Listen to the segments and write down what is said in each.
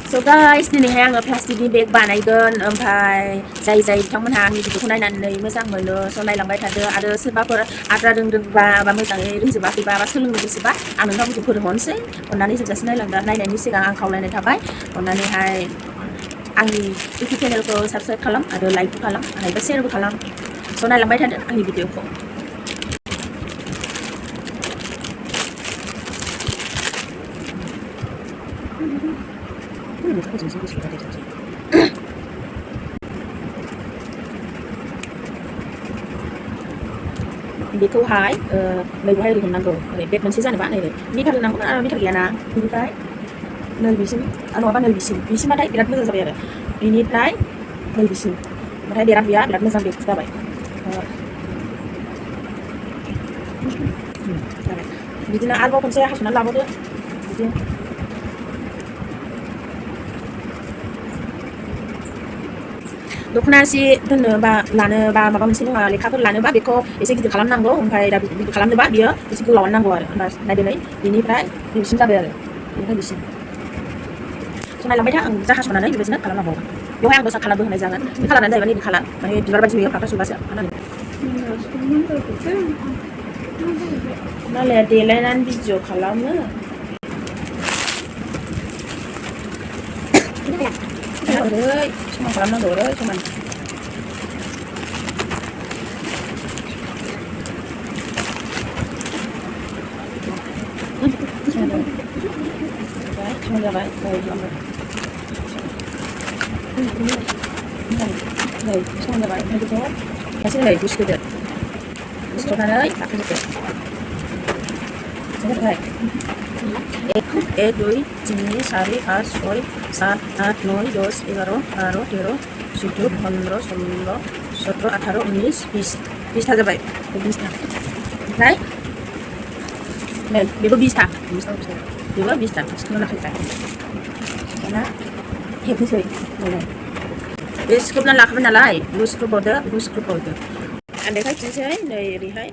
So guys, दिनैहाय आङो प्लास्टिकनि बेग बानायगोन ओमफ्राय जाय बिथांमोनहा आंनि भिडिअखौ नायनानै मोजां मोनो स' नायलांबाय थादो आरो सोरबाफोर आद्रा रोंदोंबा बा मोजाङै रोंजोबाखैबा बा सोलोंनो गोसोबा आं नोंथांमोनखौ फोरोंहरनोसै अननानै जोबजासे नायनायनि सिगां आं खावलायनाय थाबाय अननानैहाय आंनि इउटुब चेनेलखौ साबस्क्राइब खालाम आरो लाइकबो खालाम आरो शेयारबो खालाम स' नायलांबाय थादो आंनि भिडिअखौ बेखौहाय नैबेहाय ओरै हमनांगौ ओरै बेग मोनसे जानोबा नै मिटार होनांगौ ना मिटार गैयाना बेनिफ्राय नैबेसिम नङाबा नैबेसिमबाथाय बिराद मोजां जाबाय आरो बेनिफ्राय नैबेसिम ओमफ्राय बेरा गैया बिराद मोजां बेग जाबाय बिदिनो आरोबाव खनसे हास'नानै लाबावदो बिदि दख'ना एसे दोननोबा लानोबा माबा मोनसे मुवा लेखाफोर लानोबा बेखौ एसे गिदिर खालामनांगौ ओमफ्राय दा गिदिर खालामनोबा बियो एसे गोलावानो नांगौ आरो होमबा नायदो नै बेनिफ्राय बेसिम जाबाय आरो बेनिफ्राय बेसिम नायलांबाय था आं जा हास'नानै बेबायदिनो खालामनांगौ बेवहाय आं दस्रा कालारबो होनाय जागोन बे कालारानो जाहैबाय नैबे कालार माने बिबार बायदि नुयो फाख्रा सुबासो मालाया देलायनानै भिडिअ खालामो ओरै समान खालामनांगौ ओरै समान समान जाबाय ओरै खालामबाय नै समान जाबाय ओमफ्राय बेखौ एसे नै बुस्रोदो बुस्रोनानै लाखोजोबदो जाबाय 1 2 3 4 5 6 7 8 9 10 11 12 13 14 15 16 17 18 19 20 था जाबाय 20 था ओमफ्राय नै बेबो 20 था बेबो 20 था सिखौना लाखाबाय दाना हेबनोसै बे सिख्रोबनानै लाखाबाय नालाय बेखौ सिख्रोबबावदो बेखौ सिख्रोबबावदो आं देखायफिनसै नै ओरैहाय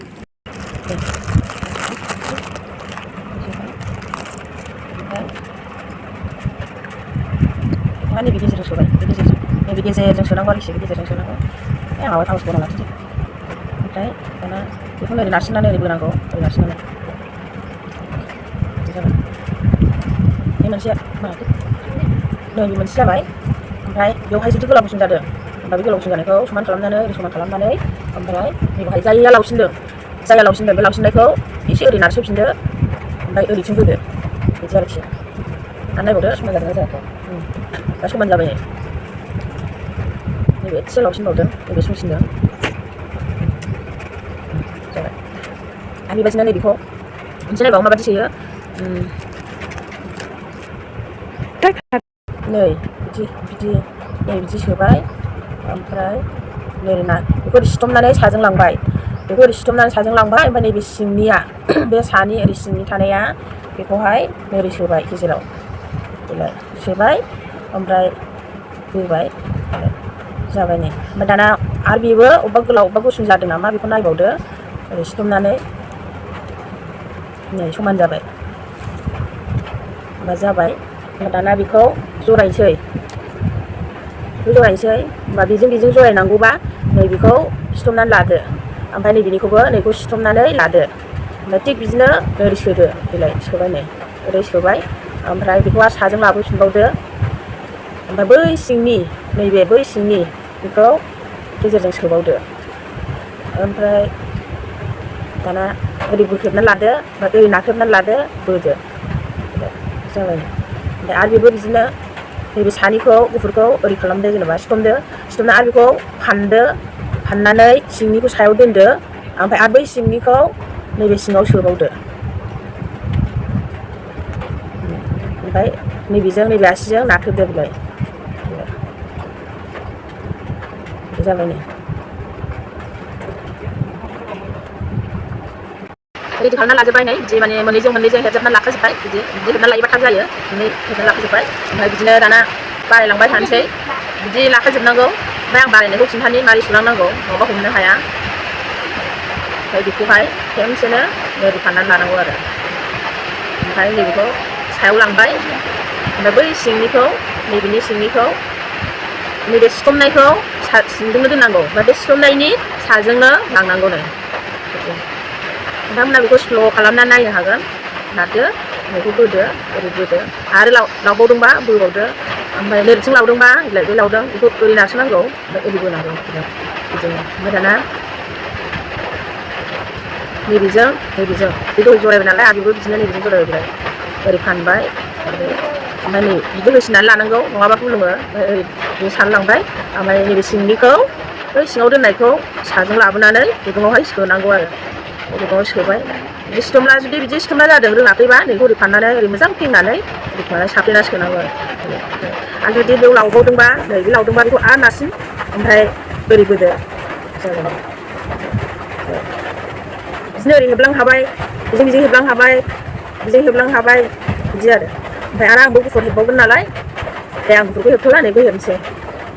नैबे गेजेरजों सोबाय नैबे गेजेरजों सोनांगौ आरोखि बे गेजेरजों सोनांगौ आंहा थाव सोबावना लाखिसै ओमफ्राय दाना बेखौ ओरै नारसिननानै ओरै बोनांगौ ओरै नारसिननानै बिदि जाबाय बे मोनसेया नैबे मोनसे जाबाय ओमफ्राय बेवहाय जुदि गोलाव गुसुं जादों होमबा बे गोलाव गुसुं जानायखौ समान खालामनानै ओरै समान खालामनानै ओमफ्राय बेवहाय जायगा लावसिनदों बे लावसिननायखौ एसे ओरै नारसोफिनदो ओमफ्राय ओरैथिं बोदो बिदि आरोखि आरो नायबावदो समान जादोंना जायाखै दा समान जाबाय नैबे एसे लावसिनबावदों नैबे सुंसिनदों जाबाय आरो बेबायदिनो नैबेखौ मोनसे नायबावो माबायदि सोयो नै बिदि सोबाय ओमफ्राय नै बेखौ ओरै सिथमनानै साजों लांबाय ओमफ्राय नैबे सिंनिया बे सानि ओरै सिंनि थानाया बेखौहाय ओरै सोबाय गेजेराव सोबाय ओमफ्राय होबाय जाबाय नै ओमफ्राय दाना आरो बेबो अबेबा गोलाव अबेबा गुसुं जादों नामा बेखौ नायबावदो ओरै सिथमनानै नै समान जाबाय होमबा जाबाय दाना बेखौ जरायनोसै होमबा बेजों जरायनांगौबा नैबेखौ सिथमनानै लादो ओमफ्राय नैबेनिखौबो नैखौ सिथमनानै लादो ओमफ्राय थिग बिदिनो ओरै सोदो बेलाय सोबाय नै ओरै सोबाय ओमफ्राय बेखौ आरो साजों लाबोफिनबावदो ओमफ्राय बै सिंनि बेखौ गेजेरजों सोबावदो ओमफ्राय दाना ओरै बोख्रेबनानै लादो ओमफ्राय ओरै नाख्रेबनानै लादो बोदो जाबाय ओमफ्राय आरो बेबो बिदिनो नैबे सानिखौ गुफुरखौ ओरै खालामदो जेनेबा सिथमना आरो बेखौ फाननानै सिंनिखौ सायाव दोनदो ओमफ्राय आरो बै सिंनिखौ नैबे सिङाव सोबावदो ओमफ्राय नैबेजों नैबे आसिजों नाख्रेबदो बिलाय जाबाय नै रेडि खालामना लाजोब्बाय नै बिदि माने मोननैजों हेबजोबनानै लाखाजोब्बाय बिदि हेबनानै लायोबा थाब जायो हेबनानै लाखाजोब्बाय ओमफ्राय बिदिनो दाना बानायलांबाय थानोसै बिदि लाखाजोबनांगौ ओमफ्राय आं बानायनायखौ खिन्थानि मारै सुलांनांगौ नङाबा हमनो हाया ओमफ्राय बेखौहाय खेमसेनो रेडि खालामनानै लानांगौ आरो ओमफ्राय नैबेखौ सायाव लांबाय ओमफ्राय बै सिंनिखौ नैबेनि सिंनिखौ नैबे सिथमनायखौ सिंजोंनो दोननांगौ ओमफ्राय बे सिथमनायनि साजोंनो लांनांगौनो नोंथांमोना बेखौ स्ल' खालामनानै नायनो हागोन नारदो बेखौ बोदो ओरै बोदो आरो लावबावदोंबा बोबावदो ओमफ्राय नैबेथिं लावदोंबा बे लावदों बेखौ ओरै नारसोनांगौ ओमफ्राय ओरै बोनांगौ बिदिनो ओमफ्राय दाना नैबेजों बे दहाय जरायबाय नालाय आरो बेबो बिदिनो नैबेजों जरायबाय ओरै फानबाय ओमफ्राय नै बिदि होसिनानै लानांगौ नङाबा बुलुङो ओमफ्राय ओरै बे सानलांबाय ओमफ्राय नैबे सिंनिखौ बै सिङाव दोननायखौ साजों लाबोनानै गुदुङावहाय सोनांगौ आरो गुदुङाव सोबाय बिदि सिथमना जुदि बिदि सिथमना जादों रोङाखैबा नैखौ ओरै फाननानै ओरै मोजां फिदिंनानै ओरै फाननानै साफ्रेना सोनांगौ आरो जुदि बेयाव लावबावदोंबा नै बे लावदोंबा बेखौ आरो नारसिन ओमफ्राय ओरै बोदो जागोन बिदिनो ओरै हेबलां हाबाय बिजों हेबलां हाबाय बिजों हेबलां हाबाय बिदि आरो ओमफ्राय आरो आंबो गुफुर हेबबावगोन नालाय दे आं गुफुरखौ हेबथ'ला नैबो हेबनोसै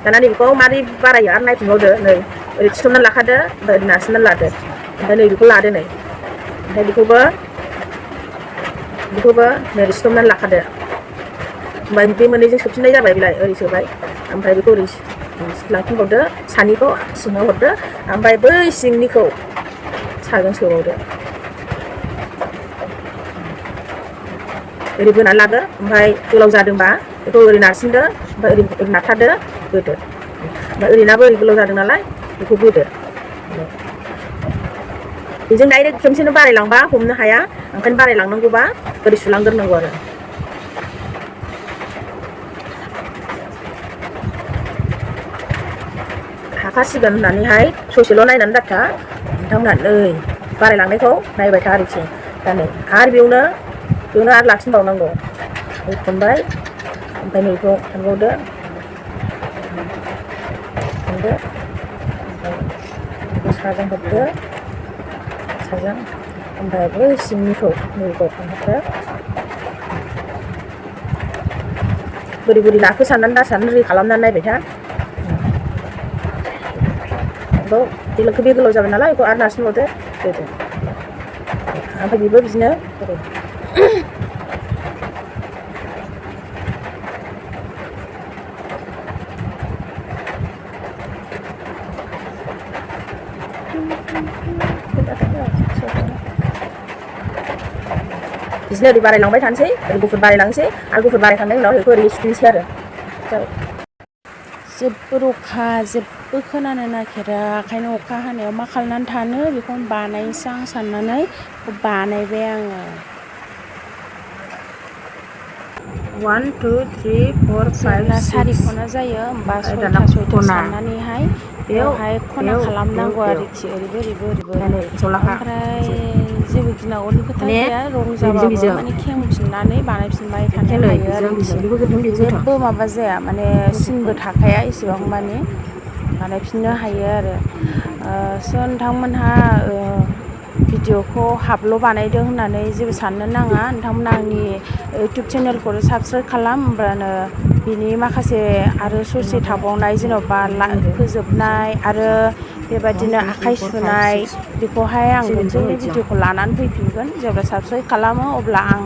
दाना नैबेखौ मारै बारायो आरो नायफिनबावदो नै ओरै थिथमनानै लाखादो ओमफ्राय ओरै नारसिननानै लादो ओमफ्राय नैबेखौ लादो नै ओमफ्राय बेखौबो नै सिथमनानै लाखादो ओमफ्राय बे मोननैजों सोबफिननाय जाबाय बेलाय ओरै सोबाय ओमफ्राय बेखौ ओरै लांफिनबावदो सानिखौ सिङाव हरदो ओमफ्राय बै सिंनिखौ साजों सोबावदो ओरै बोनानै लादो ओमफ्राय गोलाव जादोंबा बेखौ ओरै नारसिनदो ओमफ्राय ओरै नारथारदो बोदो ओमफ्राय ओरैनाबो ओरै गोलाव जादों नालाय बेखौ बोदो बेजों डाइरेक्ट खेमसेनो बारायलांबा हमनो हाया ओंखायनो बारायलांनांगौबा ओरै सुलांग्रोनांगौ आरो हाखासिगोन होननानैहाय ससेल' नायनानै दाथा नोंथांमोना नै बारायलांनायखौ नायबाय था आरोखि दा नै आरो बेयावनो आरो लाखिनबावनांगौ खनबाय ओमफ्राय नैखौ खनबावदो ओमफ्राय साजों हरदो साजों ओमफ्राय बै सिंनिखौ नैखौ खनहरदो बोरै नाखौ साननानै दासाननानै रेडि खालामनानै नायबाय था बेखौ बे गोलाव जाबाय नालाय बेखौ आरो नारसिनबावदो बोदो ओमफ्राय बेबो बिदिनो बिदिनो ओरै बारायलांबाय थानोसै ओरै गुफुर बारायलांसै आरो गुफुर बारायखांनायनि उनाव बेखौ ओरै सुफिनसै आरो जेबो रखा जेबो खोनानो नागिरा ओंखायनो अखा हानायाव मा खालामनानै थानो बेखौनो बानायनोसै आं साननानै बानायबाय आङो 1 2 3 4 5 जेब्ला 6 सारिख'ना जायो होमबा ओमफ्राय दाना 6था खना साननानैहाय बेयाव बेवहाय खना खालामनांगौ आरोखि ओरैबो नै जलाखा ओमफ्राय जेबो गिनांगौनि खोथा माने गैया रं नै बेजों जाबाबो बेजों माने खेंफिननानै बानायफिनबाय थानो एखे नै हायो बेजों आरोखि बेबो गोथों बेबो गोथां जेबो माबा जाया माने सिनबो थाखाया इसेबां माने बानायफिननो हायो आरो नोंथांमोनहा भिडिअखौ हाफल' बानायदों होननानै जेबो साननो नाङा नोंथांमोना आंनि इउटुब चेनेलखौ साबस्क्राइब खालाम होमब्लानो बिनि माखासे आरो ससे थाबावनाय जेन'बा फोजोबनाय आरो बेबायदिनो आखाइ सुनाय बेखौहाय आं मोनसे भिडिअखौ लानानै फैफिनगोन जेब्ला साबस्क्राइब खालामो अब्ला आं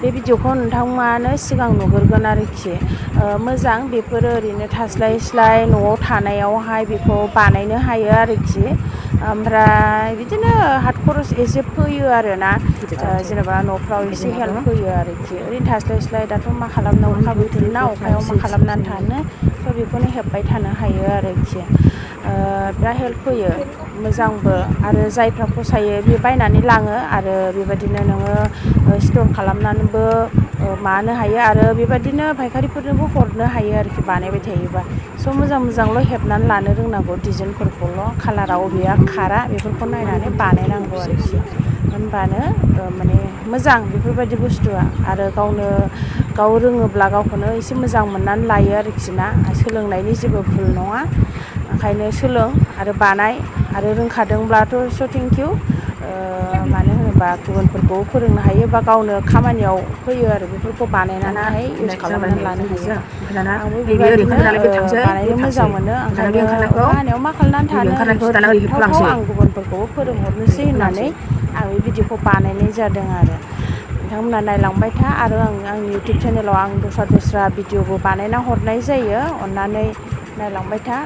बे भिडिअखौ नोंथांमोनानो सिगां नुग्रोगोन आरोखि मोजां बेफोरो ओरैनो थास्लाय न'आव थानायावहाय बेखौ बानायनो हायो आरोखि ओमफ्राय बिदिनो हात खरस एसे फैयो आरोना जेनेबा न'फ्राव एसे हेल्प होयो आरोखि ओरैनो थास्लाय दाथ' मा खालामनो अखा बोथोर ना अखायाव मा खालामनानै थानो स' बेखौनो हेबबाय थानो हायो आरोखि बिराद हेल्प होयो मोजांबो आरो जायफ्रा फसायो बे बायनानै लाङो आरो बेबायदिनो नोङो स्ट'र खालामनानैबो मानो हायो आरो बेबायदिनो फायखारिफोरनोबो हरनो हायो आरोखि बानायबाय थायोबा स' मोजांल' हेबनानै लानो रोंनांगौ डिजाइनफोरखौल' कालारा बबेया खारा बेफोरखौ नायनानै बानायनांगौ आरोखि होनबानो माने मोजां बेफोरबायदि बुस्थुआ आरो गाव रोङोब्ला गावखौनो एसे मोजां मोननानै लायो आरोखि ना सोलोंनायनि जेबो भुल नङा ओंखायनो सोलों आरो बानाय आरो रोंखादोंब्लाथ' स' थेंकिउ मानो होनोबा गुबुनफोरखौ फोरोंनो हायो बा गावनो खामानियाव होयो आरो बेफोरखौ बानायनानैहाय इउस खालामनानै लानो हायो आंबो बेबायदिनो बानायनो मोजां मोनो ओंखायनो अखा हानायाव मा खालामनानै थानो ओरै हेबथावथाव आं गुबुनफोरखौबो फोरोंहरनोसै होननानै आं बे भिडिअखौ बानायनाय जादों आरो नोंथांमोना नायलांबाय था आरो आंनि इउटुब चेनेलाव आं दस्रा भिडिअबो बानायना हरनाय जायो अननानै नायलांबाय था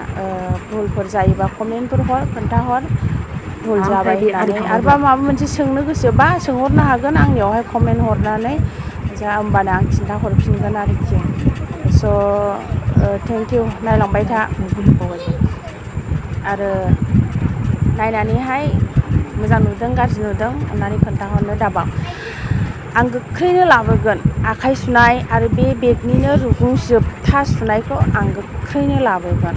भुलफोर जायोबा कमेन्टफोर खोन्थाहर भुल जाबाय होननानै आरोबा माबा मोनसे सोंनो गोसोबा सोंहरनो हागोन आंनियावहाय कमेन्ट हरनानै होमबानो आं खिन्थाहरफिनगोन आरोखि स' थेंक इउ नायलांबाय था आरो नायनानैहाय मोजां नुदों गाज्रि नुदों अननानै खोन्थाहरनो दाबां आं गोख्रैनो लाबोगोन आखाइ सुनाय आरो बे बेगनिनो रुगुं जोबथा सुनायखौ आं गोख्रैनो लाबोगोन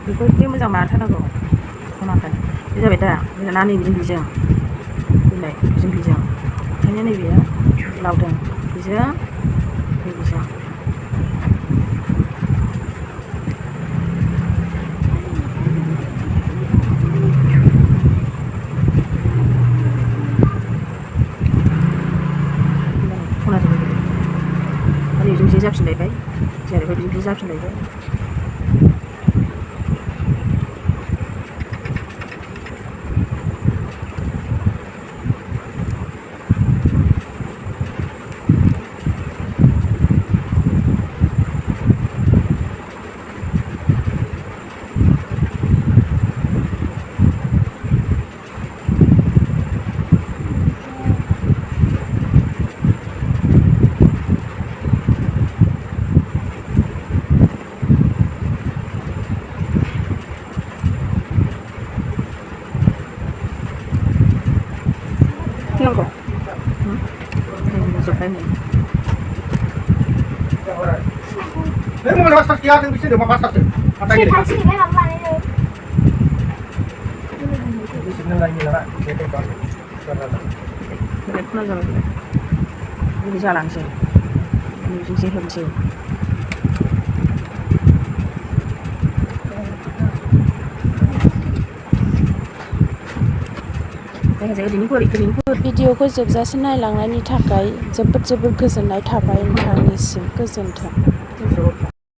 बेखौ एसे मोजां माबाथारनांगौ खनाखै बे जाबाय दा ना नैबे बिजों बिलाइ बिजों ओंखायनो नैबेयो लावदों बिजों नैबेजों बिजों जाफिनलायबाय जेरैबो बिजों जाफिनलायबाय नांगौ जोब्बाय नै नों मबाइल मास्टार गैया नों बिसोर मा मास्टारसो माथा गेले खना जाबाय बिदि जालांसै बिदिसो होनसै भिडिअखौ जोबजासिम नायलांनायनि थाखाय जोबोद गोजोननाय थाबाय नोंथांनिसिम गोजोन्थों